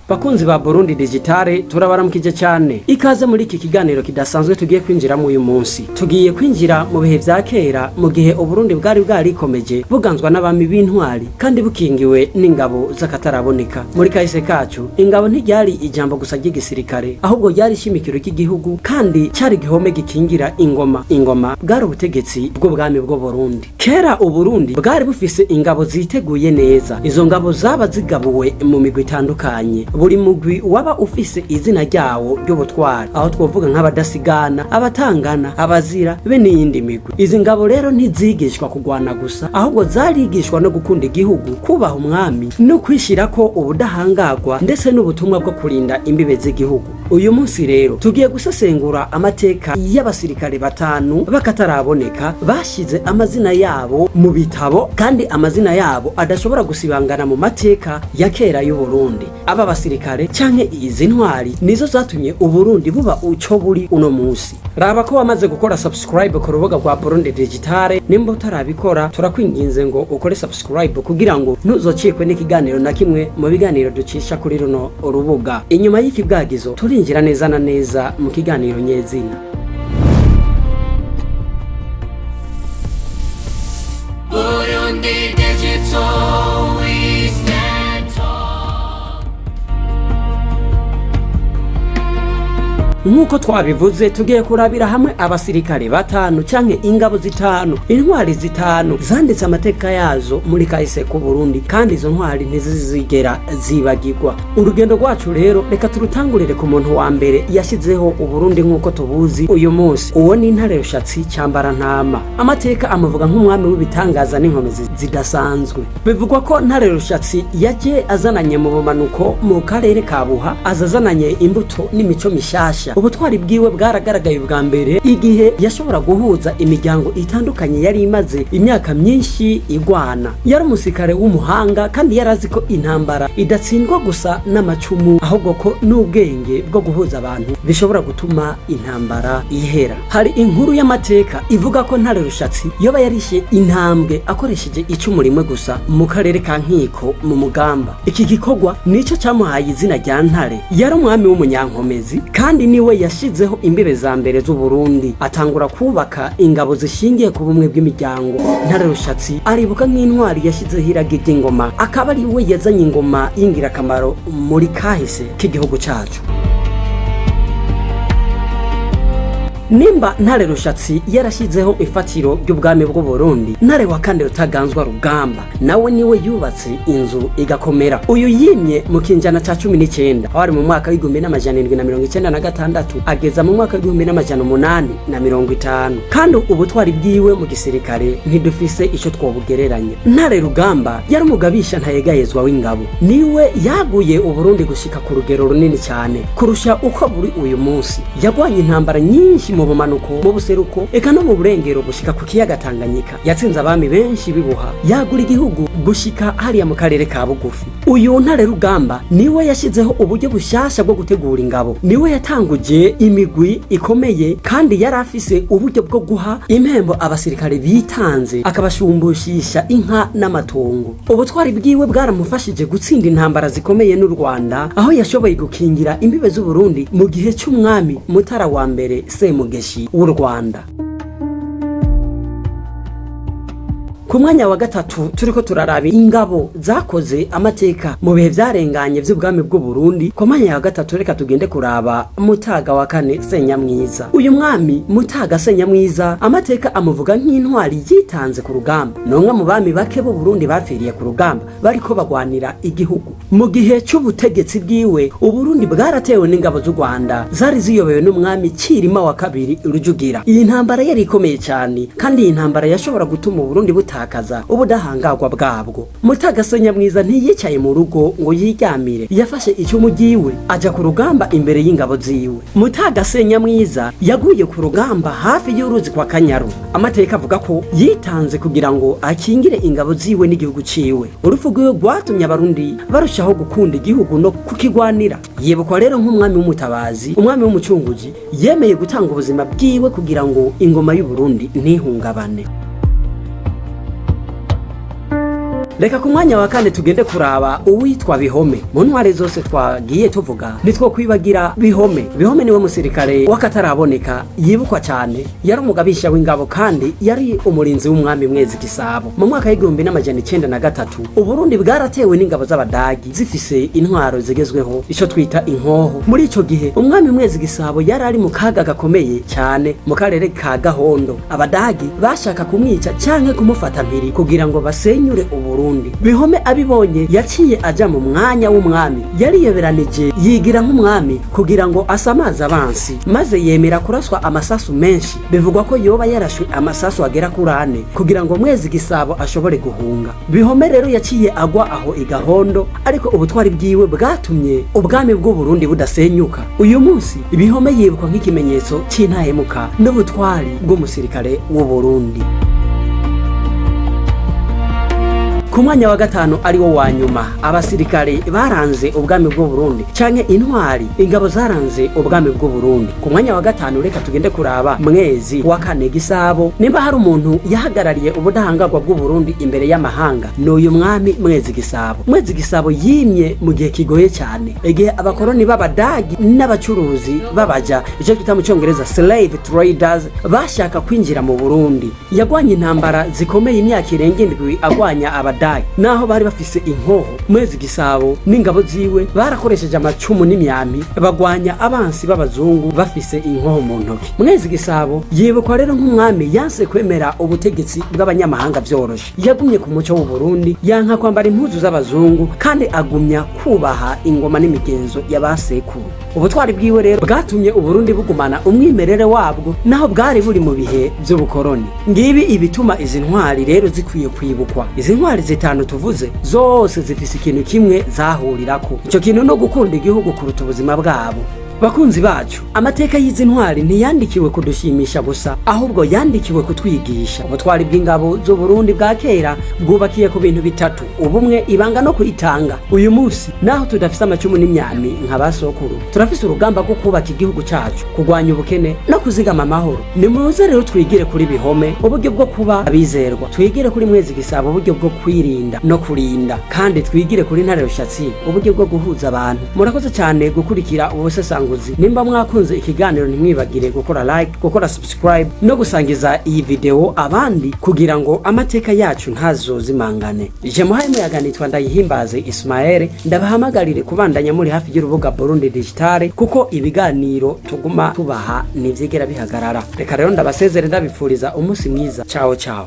Bakunzi ba Burundi Digitale, turabaramukije cyane. Ikaze muri iki kiganiro kidasanzwe tugiye kwinjiramo uyu munsi. Tugiye kwinjira mu bihe vya kera, mu gihe Uburundi bwari bwarikomeje, buganzwa n'abami b'intwari kandi bukingiwe n'ingabo z'akataraboneka. Muri kahise kacu, ingabo ntiryari ijambo gusa ry'igisirikare, ahubwo ryari ishimikiro ry'igihugu kandi cyari igihome gikingira ingoma. Ingoma bwari ubutegetsi bw'ubwami bw'u Burundi. Kera Uburundi bwari bufise ingabo ziteguye neza. Izo ngabo zaba zigabuwe mu migwi itandukanye. Buri mugwi waba ufise izina ryawo ry'ubutwari, aho twovuga nk'abadasigana, abatangana, abazira be n'iyindi migwi. Izi ngabo rero ntizigishwa kugwana gusa, ahubwo zarigishwa no gukunda igihugu, kubaha umwami no kwishirako ubudahangarwa, ndetse n'ubutumwa bwo kurinda imbibe z'igihugu. Uyu munsi rero tugiye gusesengura amateka y'abasirikare batanu bakataraboneka bashize amazina yabo mu bitabo, kandi amazina yabo adashobora gusibangana mu mateka ya kera y'u Burundi. Aba basirikare canke izi ntwari nizo zatumye Uburundi buba uco buri uno munsi. Raba ko wamaze gukora subscribe ku rubuga rwa Burundi Digitale. Nimba utarabikora, turakwinginze ngo ukore subscribe kugira ngo ntuzocikwe n'ikiganiro na kimwe mu biganiro ducisha kuri runo rubuga. Inyuma y'ikibwagizo, turinjira neza na neza mu kiganiro nyezina. Burundi Digital, we stand tall. Nk'uko twabivuze, tugiye kurabira hamwe abasirikare batanu canke ingabo zitanu, intwari zitanu zanditse amateka yazo muri kahise ku Burundi, kandi izo ntwari ntizizigera zibagirwa. Urugendo rwacu rero reka turutangurire ku muntu wa mbere yashyizeho Uburundi nk'uko tubuzi uyu munsi. Uwo ni Intare Rushatsi Cyambarantama. Amateka amuvuga nk'umwami w'ibitangaza n'inkomezi zidasanzwe. Bivugwa ko Ntare Rushatsi yaje azananye mu bumanuko, mu karere ka Buha, aza azananye imbuto n'imico mishasha. Ubutwari bwiwe bwaragaragaye bwa mbere igihe yashobora guhuza imiryango itandukanye yari imaze imyaka myinshi igwana. Yari umusirikare w'umuhanga kandi yari azi ko intambara idatsindwa gusa n'amacumu, ahubwo ko n'ubwenge bwo guhuza abantu bishobora gutuma intambara ihera. Hari inkuru y'amateka ivuga ko Ntare Rushatsi yoba yarishe intambwe akoresheje icumu rimwe gusa mu karere ka Nkiko mu Mugamba. Iki gikorwa nico cyamuhaye izina rya Ntare. Yari umwami w'umunyankomezi kandi niwe yashizeho imbibe za mbere z'Uburundi, atangura kubaka ingabo zishingiye ku bumwe bw'imiryango. Ntare Rushatsi aribuka nk'intwari yashyizeho iragi ry'ingoma, akaba ari we yazanye ingoma y'ingirakamaro muri kahise k'igihugu cyacu. Nimba Ntare Rushatsi yarashyizeho ifatiro ry'ubwami bw'u Burundi, Ntare wa kane Rutaganzwa Rugamba nawe niwe yubatse inzu igakomera. Uyu yimye mu kinjana ca 19, aho ari mu mwaka w'1796 ageza mu mwaka w'1850, kandi ubutwari bwiwe mu gisirikare ntidufise ico twobugereranya. Ntare Rugamba yari umugabisha ntayegayezwa w'ingabo. Niwe yaguye Uburundi gushika ku rugero runini cyane kurusha uko buri uyu munsi. Yagwanye intambara nyinshi mu bumanuko, mu buseruko, eka no mu burengero gushika ku kiyaga Tanganyika. Yatsinze abami benshi bibuha, yagura igihugu gushika hariya mu karere ka Bugufi. Uyu Ntare Rugamba niwe yashyizeho uburyo bushyashya bwo gutegura ingabo, niwe yatanguje imigwi ikomeye, kandi yari afise uburyo bwo guha impembo abasirikare bitanze, akabashumbushisha inka n'amatongo. Ubutwari bwiwe bwaramufashije gutsinda intambara zikomeye n'u Rwanda, aho yashoboye gukingira imbibe z'Uburundi mu gihe cy'umwami Mutara wa mbere Semugeshi w'u Rwanda. Ku mwanya wa gatatu, turiko turaraba ingabo zakoze amateka mu bihe vyarenganye vy'ubwami bw'u Burundi. Ku mwanya wa gatatu, reka tugende kuraba Mutaga wa kane Senyamwiza. Uyu mwami Mutaga Senyamwiza, amateka amuvuga nk'intwari yitanze ku rugamba. Ni umwe mu bami bake b'u Burundi bapfiriye ku rugamba bariko bagwanira igihugu. Mu gihe c'ubutegetsi bwiwe, Uburundi bwaratewe n'ingabo z'u Rwanda zari ziyobewe n'umwami Kirima wa kabiri Rujugira. Iyi ntambara yari ikomeye cyane, kandi iyi ntambara yashobora gutuma Uburundi butakaza ubudahangarwa bwabwo. Mutaga Senyamwiza ntiyicaye mu rugo ngo yiryamire, yafashe icumu ryiwe aja ku rugamba imbere y'ingabo ziwe. Mutaga Senyamwiza yaguye ku rugamba hafi y'uruzi kwa Kanyaru. Amateka avuga ko yitanze kugira ngo akingire ingabo ziwe n'igihugu ciwe. Urupfu rwiwe rwatumye Abarundi barushaho gukunda igihugu no kukigwanira. Yibukwa rero nk'umwami w'umutabazi, umwami w'umucunguzi yemeye gutanga ubuzima bwiwe kugira ngo ingoma y'u Burundi ntihungabane. Reka ku mwanya wa kane tugende kuraba uwitwa Bihome. Mu ntwari zose twagiye tuvuga, nitwo kwibagira Bihome. Bihome niwe musirikare w'akataraboneka yibukwa cyane. Yari umugabisha w'ingabo kandi yari umurinzi w'umwami Mwezi Gisabo. Mu mwaka w'1903, Uburundi bwaratewe n'ingabo z'Abadagi zifise intwaro zigezweho, ico twita inkoho. Muri ico gihe umwami Mwezi Gisabo yari ari mu kaga gakomeye cyane mu karere ka Gahondo. Abadagi bashaka kumwica canke kumufata mpiri kugira ngo basenyure Uburundi. Bihome abibonye, yaciye aja mu mwanya w'umwami. Yariyoberanije, yigira nk'umwami kugira ngo asamaze abansi, maze yemera kuraswa amasasu menshi. Bivugwa ko yoba yarashwe amasasu agera kuri ane kugira ngo Mwezi Gisabo ashobore guhunga. Bihome rero yaciye agwa aho i Gahondo, ariko ubutwari bwiwe bwatumye ubwami bw'Uburundi budasenyuka. Uyu munsi Bihome yibukwa nk'ikimenyetso c'intahemuka n'ubutwari bw'umusirikare w'Uburundi. Ku mwanya wa gatanu, ari wo wa nyuma, abasirikare baranze ubwami bw'u Burundi canke intwari, ingabo zaranze ubwami bw'u Burundi. Ku mwanya wa gatanu reka tugende kuraba Mwezi wa Kane Gisabo. Nimba hari umuntu yahagarariye ubudahangarwa bw'u Burundi imbere y'amahanga, ni uyu mwami Mwezi Gisabo. Mwezi Gisabo yimye mu gihe kigoye cyane, igihe abakoroni b'Abadagi n'abacuruzi babaja, icyo twita mu Cyongereza slave traders, bashaka kwinjira mu Burundi. Yagwanye intambara zikomeye imyaka irenga 7 agwanya Abadagi. Naho bari bafise inkoho, Mwezi Gisabo n'ingabo ziwe barakoresheje amacumu n'imyampi, bagwanya abansi b'abazungu bafise inkoho mu ntoki. Mwezi Gisabo yibukwa rero nk'umwami yanse kwemera ubutegetsi bw'abanyamahanga vyoroshe. Yagumye ku muco w'u Burundi, yanka kwambara impuzu z'abazungu, kandi agumya kubaha ingoma n'imigenzo y'abasekuru. Ubutwari bwiwe rero bwatumye Uburundi bugumana umwimerere wabwo naho bwari buri mu bihe vy'ubukoroni. Ngibi ibituma izi ntwari rero zikwiye kwibukwa. Izi ntwari zitanu tuvuze zose zifise ikintu kimwe zahurirako. Ico kintu no gukunda igihugu kuruta ubuzima bwabo. Bakunzi bacu, amateka y'izi ntwari ntiyandikiwe kudushimisha gusa, ahubwo yandikiwe kutwigisha. Ubutwari bw'ingabo z'Uburundi bwa kera bwubakiye ku bintu bitatu: ubumwe, ibanga no kwitanga. Uyu munsi, naho tudafise amacumu n'imyami nka basokuru, turafise urugamba rwo kubaka igihugu cacu, kurwanya ubukene no kuzigama amahoro. Nimuze rero twigire kuri Bihome uburyo bwo kuba abizerwa, twigire kuri Mwezi Gisabo uburyo bwo kwirinda no kurinda, kandi twigire kuri Ntare Rushatsi uburyo bwo guhuza abantu. Murakoze cyane gukurikira ubusesanguzi. Nimba mwakunze ikiganiro, ntimwibagire gukora like, gukora subscribe no gusangiza iyi video abandi kugira ngo amateka yacu ntazozimangane. Je muhaye muyaga nitwa Ndayihimbaze Ismael. Ndabahamagarire kubandanya muri hafi y'urubuga Burundi Digital, kuko ibiganiro tuguma tubaha ntivyigera bihagarara. Reka rero ndabasezere, ndabifuriza umunsi mwiza. Ciao ciao.